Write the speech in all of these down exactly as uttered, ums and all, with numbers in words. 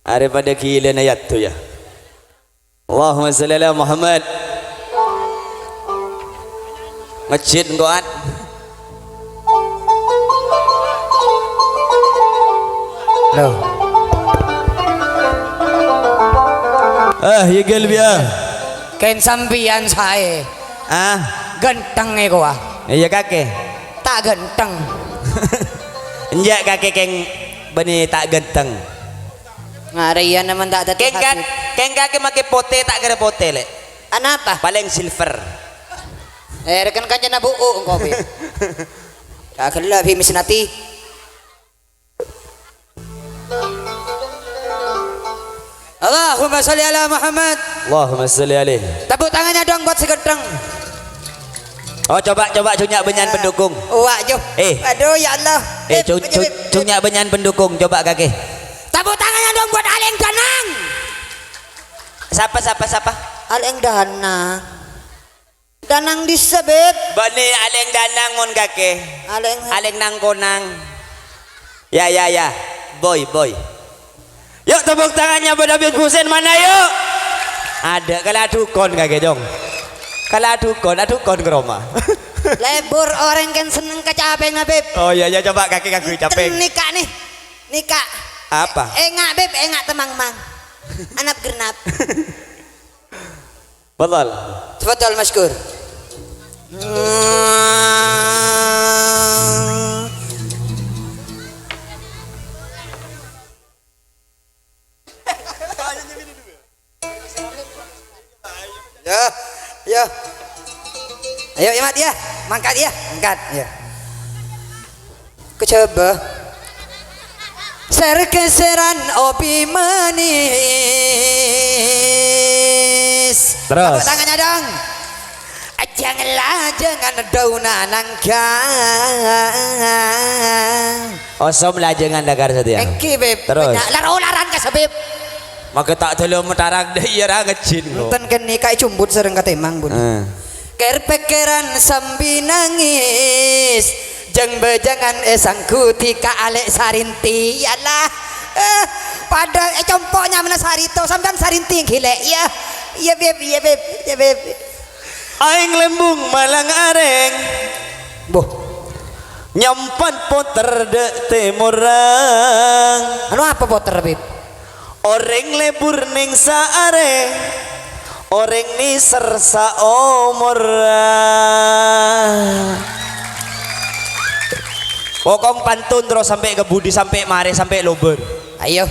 Arè padâ ghilâna yâ, yâ. Allahumma shalli ala Muhammad. Masjid engko', At. Loh. Ah, yâ, Gal, biya. Kèng sampèyan saè. Ah? Ghântheng èkowa. Iyâ, kakè. Ta' ghântheng. Enjâ', kakè kèng bânnè ta' ghântheng. Ngarèya nèman ta' daddi Kèng ka-, habib. Kèng kakè makè potè, ta' kèra potè, Lè'. Anapa? Palèng silver. Eh, rèken kancana bu'u engko', Bib. Ta' ghellâ', Bib, misnati. Allahumma sholli ala Muhammad. Allahumma sholli alaihi. Tepuk tangannya dong buat si ghântheng. Oh, coba, coba, jhung nya' bânnya'an pendukung. Wah, Jo. Eh. Aduh, ya Allah. Eh, Eh, jhung, betul, jhung, betul. Jhung nya' bânnya'an pendukung. Coba kakè. Tepuk tangannya dong buat Aleng Danang. Sapa, sapa, sapa? Aleng Danang. Danang dissa, Bib? Bânnè Aleng Danang mon kakè. Aleng. Aleng Nangkonang. Ya, ya, ya. Boy, boy. Yuk, tepuk tangannya buat Habib Husain, mana, yuk? Adâ', kala dhukon kakè, Jong. Kala dhukon, adhukon ka roma. Lebur orèng kan senneng kacapèna, Bib. Oh, iya, iya, coba kakè ngangghuy capèng. Enten nika' nè. Nika'. Apa? Enga', Bib, enga' temangmang. Anap gernap. Fadhal. Tafadhal, masykur. Ya, ya. Ayo, ya, Mat, ya. Mangkat, ya. Mangkat, ya. Kejaba. Ser-geseran obi manis. Terus. Tepuk tangannya dong. Ajang lajengan dauna nangga. Osom lajengan dakar satèya. Èngghi, Bib. Terus. Bânnya' lar-olaran ka Sabib. Maka ta' dâlem matarak dâ' iyâ ra ngejjin, kok. Enten kènè' kaè jumbut sareng katèmang, bun. Eh. Kèr-pèkkèran sambi nangès, jâng-bâjângan èsangghuti ka Alè' Sarinti. Yalah. Eh, padâ ècompo' nyamana Sarito, sampèyan Sarinti, ghi, Lè'. Iyâ. Iyâ, Bib, iyâ, Bib, iyâ, Bib. Aèng lembung malang arèng. Boh. Nyampan potèr dâ' tèmorra. Anu apa potèr, Bib? Orèng lebur nèng saarè, orèng nèser saomorra. Pokong pantun terus sampè' ka budi, sampè' marè, sampè' lobâr. Ayo.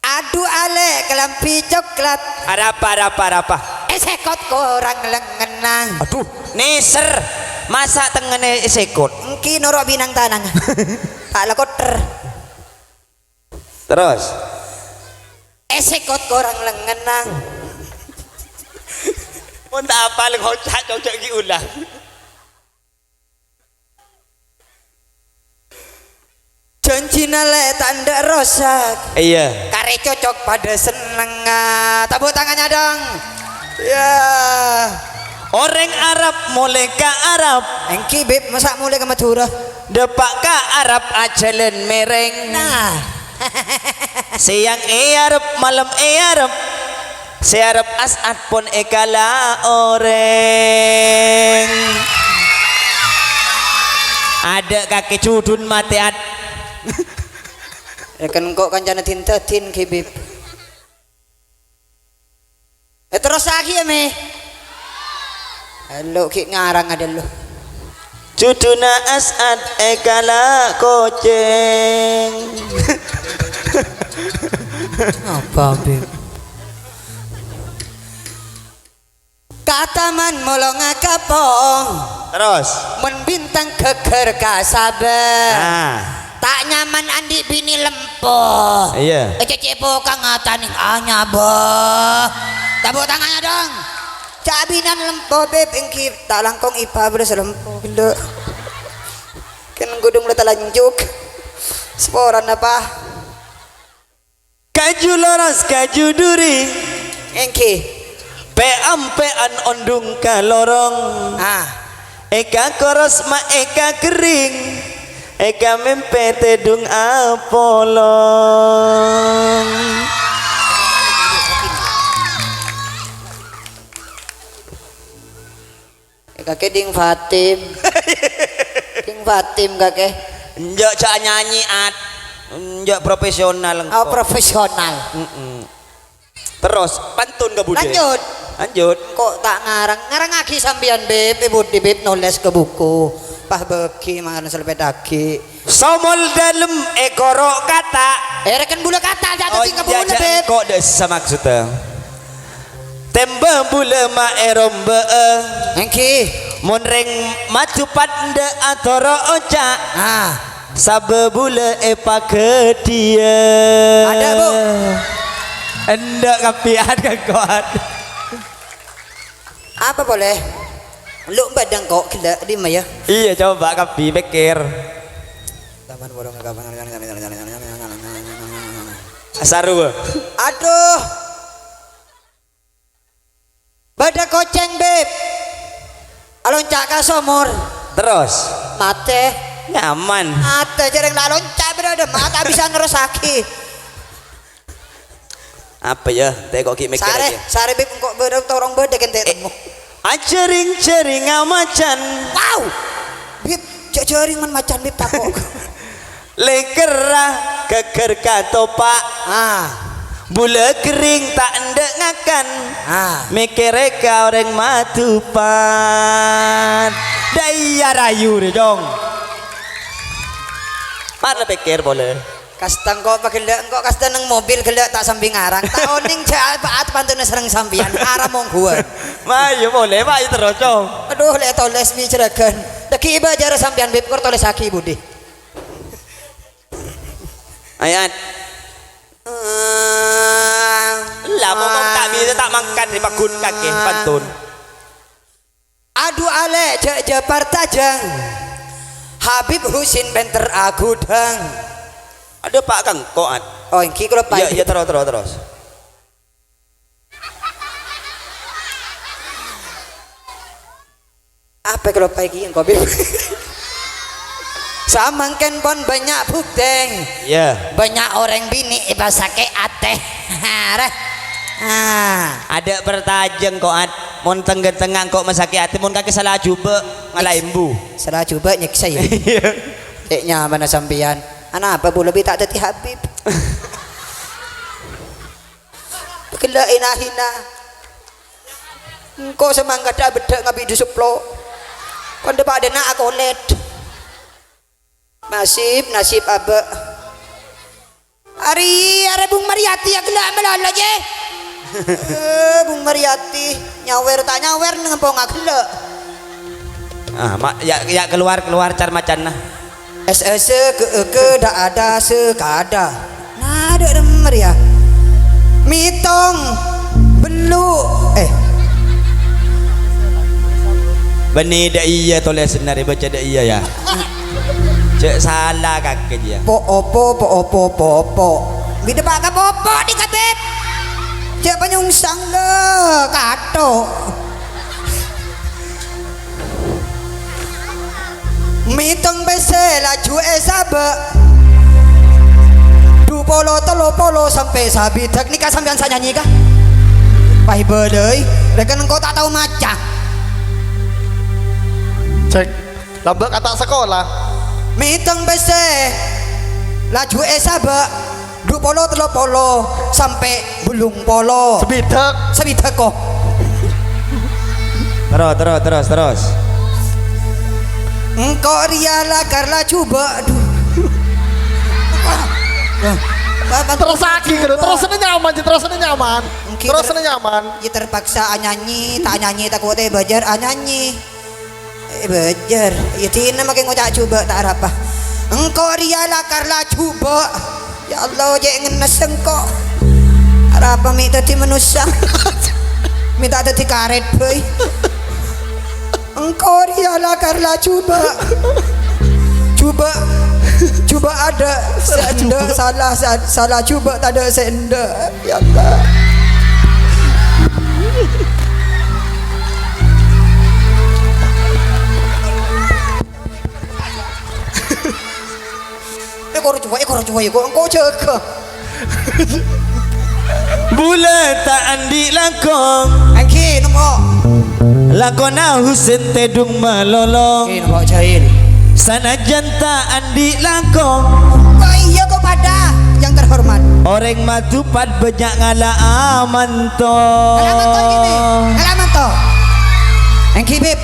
Adu alè' kalambhi coklat. Arapa, arapa, arapa? Èsèkot korang lengngenna. Aduh, nèser. Masa' tengnga'na èsèkot? Èngghi noro' binang tanang. Ta' la kotter. Terus? Èsèkot korang lengngenna. Mon ta' apal ngoca' cocok ghi' ulang. Janjina lè' ta' endâ' rosak. Iyâ. Karè cocok padâ sennengnga. Tepuk tangannya dong. Ya. Orèng Arab molè ka Arab. Èngghi, Bib, masa' molè ka Madhurâ? Dâpa' ka Arab ajhâlân mèrèng. Nah. Sèyang è Arab, malem è Arab. Sè arep As'ad pon èkala orèng. Adâ' kakè judun matè, At. Èkèn engko' kancana din-dadin, ghi, Bib. Èterrossaghi, yâ, Mè. Elo' ghi' ngarang adâ' lo. Juduna As'ad èkala kocèng. Apa, Bib? Ka taman molonga kapong. Terus? Mon bintang ghâghâr ka sabâ. Nah. Ta' nyaman andi' binè lempo. Iyâ. Ècècèpo ka ngatanèng anyabâ. Tepuk tangannya dong. Ca' binèna lempo, Bib, èngghi ta' langkong ipa bâdâ salempo ghellâ'. Kèng ghudung la talanjhuk. Saporana, Pa. Kaju loros, kaju duri. Èngghi. Pè'-ampè'an ondhung ka lorong. Ah. Èka koros ma' èka ghering. Èka mèmpè tèdung apolong. Kèdhing Fatim. Kèdhing Fatim, kakè. Enjâ' jhâ' nyanyi, At. Enjâ' profesional Oh, engko'. Profesional. Mm-mm. Terros, pantun ka budhi. Lanjut. Lanjut. Engko' ta' ngarang. Ngarangaghi sampèyan, Bib. È budhi, Bib, nolès ka buku. Pabâghi, mangkana salpèdaghi. Somol dâlem èkoro' kata. Eh, rèken bulâ kata, jhâ' Oh, dhâddhi ka bulâ, jhâ' Bib. Engko' dâ' essa maksodda. Tèmbhâng bulâ ma' èrombâ'â. Èngghi. Mon rèng maju padâ atoro' oca'. Ah. Sabâ bulâ èpaghâdhiyâ. Adâ, Bu. Endâ' kabbhi, At, ka engko', At. Apa polè? Lu' bâdâ engko' ghellâ' dimma, yâ? Iyâ, coba kabbhi pèkkèr. Taman Polong Kabangan. Sarua. Adhu. Bâdâ kocèng, Bib. Alonca' ka somor. Terros? Matè. Nyaman. Matè, jhâreng la alonca' bâdâ, matè bisa nerrossaghi. Apa, yâ? Tè' ko' ghi' mèkkèr Sarè, aja. Sarè, Bib, engko' bâdâ torong bâdâ kèntè Tek-, temmo. Ajhâring-jhâringa macan. Wow! Bib, jhâ' jhâring man macan, Bib, tako'. Lèngkerra ghâgghâr katopa'. Ah. Bulâ ghering ta' endâ' ngakan. Ah. Mèkkèrè ka orèng madupan. Dâ' iyâ rayu rè, Cong. Mara pèkkèr polè. Kasta engko' paghellâ', engko' kasta neng mobil ghellâ' ta' sambi ngarang. Ta' onèng jhâ' apa at pantonna sareng sampèyan. Ara mongghuwân. Mayu polè, mayu terros, Cong. Adhu, lè' tolès mi jhârâghân. Dhâggi' bâjârâ sampèyan, Bib, kor tolèssaghi budhi. Ayat. Lah, ngomong ta' bisa, ta' mangkat, dipagun kakè, pantun. Adhu alè' jhâ'-jhâ' partajâng. Habib Husin pènter aghudhâng. Adhu, Pa' Kangko'an. Oh, èngghi, kaulâ Pa'. Iyâ, iyâ, terros, terros, terros. Apa kaulâ Pa' èngghi engko', Bib? Samangkèn pon bânnya' bhuktè. Iyâ. Bânnya' orèng binè' èpasakè' atè. Rè. Ah. Adâ' partajâng, Ko'at. Mon teng-ghentengnga engko' masakè' atè, mon kakè sala jhubâ', ngala embu. Sala jhubâ' nyèksa, yâ? Iyâ. Cè' nyamana sampèyan. Anapa bulâ bi' ta' dhâddhi Habib? Ghellâ' èna-hina. Engko' sè mangkadhâ' beddhâ' ngabi' duseplo. Kon dâpa' dâna akolèt. Nasib, nasib abâ'. Arè, arè Bung Mariyati aghellâ' malolo, jè. Eh, Bung Mariyati, nyawèr ta' nyawèr neng empongnga ghellâ'. Ah, ma-, ya, ya, keluar, keluar, car macanna. S E C, ke, ke, da, ada, se, kada. Nah, dâ' remmer, ya. Mètong, bellu', eh. Bânnè dâ' iyâ tolèsanna rè, baca dâ' iyâ, ya. Cè' sala kakè, ya. Po, opo, po, opo, po, opo. Bidâ pa' ka popo, di kabib. Cè' panyungsang, lè, kato. Mètong pèssè laju èsabâ'. Du polo, tello polo, sampè' sabidhâk. Nèka sampèyan sè nyanyi, ka? Paèbâlâi. Rèken engko' ta' tao maca. Cek. Lambâ' kata' sakola. Mètong pèssè laju èsabâ'. Du polo, tello polo, sampè' bellung polo. Sabidhâk. Sabidhâk, ko. Terros, terros, terros, terros. Engko' rèya lakar la jhubâ', adhu. Terrosaghi, ghâllu. Terrosana nyaman, jhi, terrosana nyaman. Enggi terrosana ter-, nyaman. Yâ terpaksa anyanyi, ta' anyanyi tako' tè bâjâr anyanyi. Eh, bâjâr. Yâ, dinah makè ngoca' jhubâ' ta' arapa. Engko' rèya lakar la jhubâ'. Ya Allah, jhâ' ngennes engko'. Arapa mè' dhâddhi manossa? Mè' ta' dhâddhi karèt, bhâi. Engko' rèya lakar la jhubâ'. Jhubâ', jhubâ' adâ' sè endâ', sala, sa-, sala jhubâ' tadâ' sè endâ'. Ya Allah. Èkor cuwâ, èkor cuwâ, èkor engko' jâgâ. Bulâ ta' andi' langkong. Èngghi, nemmo. Lakona Husin tèdung malolo. Ino kok jahil. Sanajjân ta' andi' langkong. Kok iyâ kok padâ, yang terhormat. Orèng Madupat bânnya' ngala'a mantong. Ngala'a mantong gini. Ngala'a mantong. Èngghi, Bib.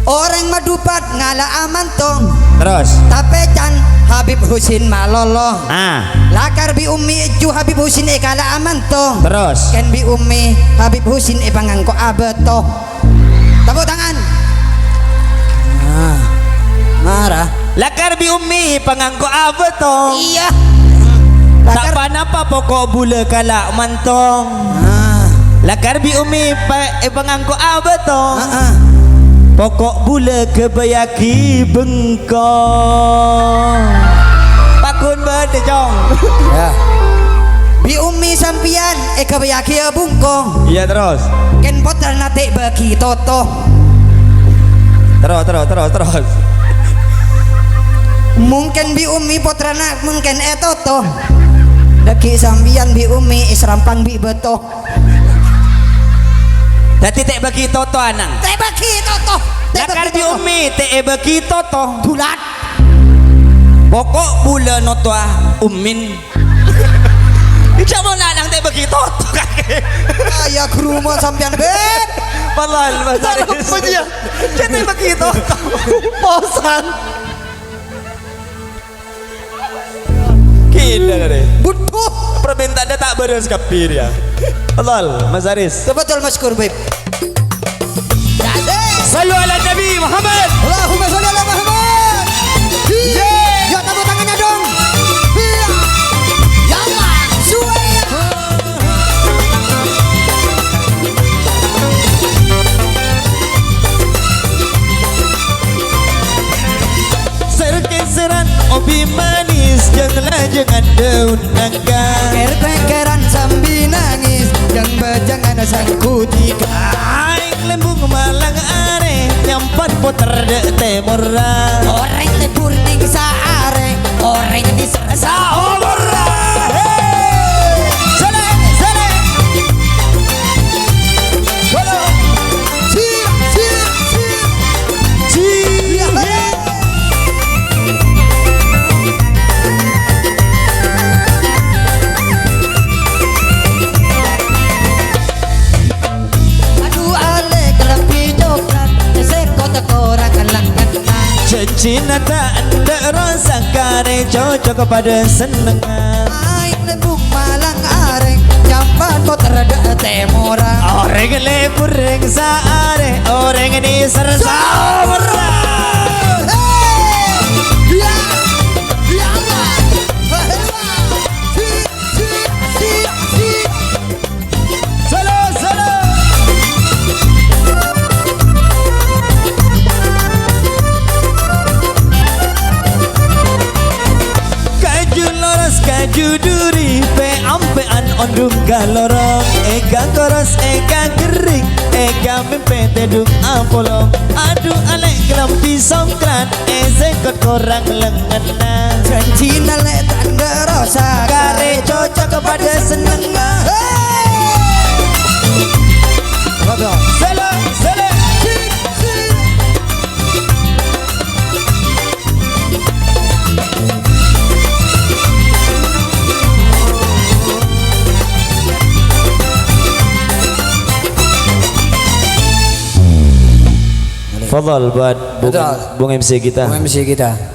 Orèng Madupat ngala'a mantong. Terros? Tapè can Habib Husin malolo. Ah. Lakar bi' Ummi èjhu Habib Husin èkala'a mantong. Terros? Kèng bi' Ummi Habib Husin èpangangko'a bâto. Tepuk tangan. Ah. Mara. Lakar bi' Ummi èpangangko'a bâto. Iyâ. Ta' pa-napa poko' bulâ kala' mantong. Ah. Lakar bi' Ummi pa-, èpangangko'a bâto. Ah, ah. Poko' bulâ ghâbâyyaghi bengkong. Paghun bâdâ, Cong. Yâ. Bi' Ummi sampèyan èghâbâyyaghi bengkong. Iyâ, terros. Kèng pottrana ta' èbâghi toto. Terros, terros, terros, terros. Mungkin bi' Ummi pottrana mungkin ètoto. Dhâggi' sampèyan bi' Ummi èsarampang bi' bâto. Dhâddhi ta' èbâghi toto, Anang. Ta' èbâghi toto. Ta' èbâghi toto. Lakar bi' Ummi ta' èbâghi toto. Bulat. Poko' bulâ notowa Ummin. Ijâ' mon Anang ta' èbâghi toto kakè. Ah, iyâ, ghuru mon sampèyan, Bib. Walal, Mas Aris. Apa dia? Jâ' ta' èbâghi toto. Posan. Gila, deh. Butuh. Permintaannya tak beres, kabir, ya. Walal, Mas Aris. Betul, Mas Kurbib. Sallu ala Nabi Muhammad. Allahumma salli ala Muhammad. Iya. Ya, tepuk tangannya dong. Iya. Ya Allah. Suwe. Sèr-kèsèran obi manis, jâng-lajângan daun nangka. Kèr-pèkkèran sambi nangis, jâng-bâjângan sanggutika. Aèng lèmbung malang arè, nyampan potèr dâ' tèmorra. Orèng lèbur nèng saarè, orèng nèser saomorra. Hei! Sèlè, sèlè. Halo. Siap, siap, siap. Siap. Adu alè kalambhi coklat, sè koca korang lèngenna. Jhânjhina ta' endâ' rosak karè cocok padâ sennengnga. Aèng lèmbung malang arèng, nyampan potèr dâ' tèmorra. Orèng lèbur nèng saarè, orèng nèser saomorra. Hei! Ya! Ya Allah! Hei! Si, si, si, si. Solo, solo. Kaju loros, kaju duri, pè-ampè'an ondhung ka lorong. Èghâ koros, èghâ ghering, èghâ mèmpè tèdung apolong. Adu alè kalambhi songkran, èsèngkot korang lèngenna. Jhânjhina lè' ta' endâ' rosak, karè cocok padâ sennengnga. Hei! Solo, solo. Fadhal buat Bung, Betul. Bung M C kita. Bung M C kita.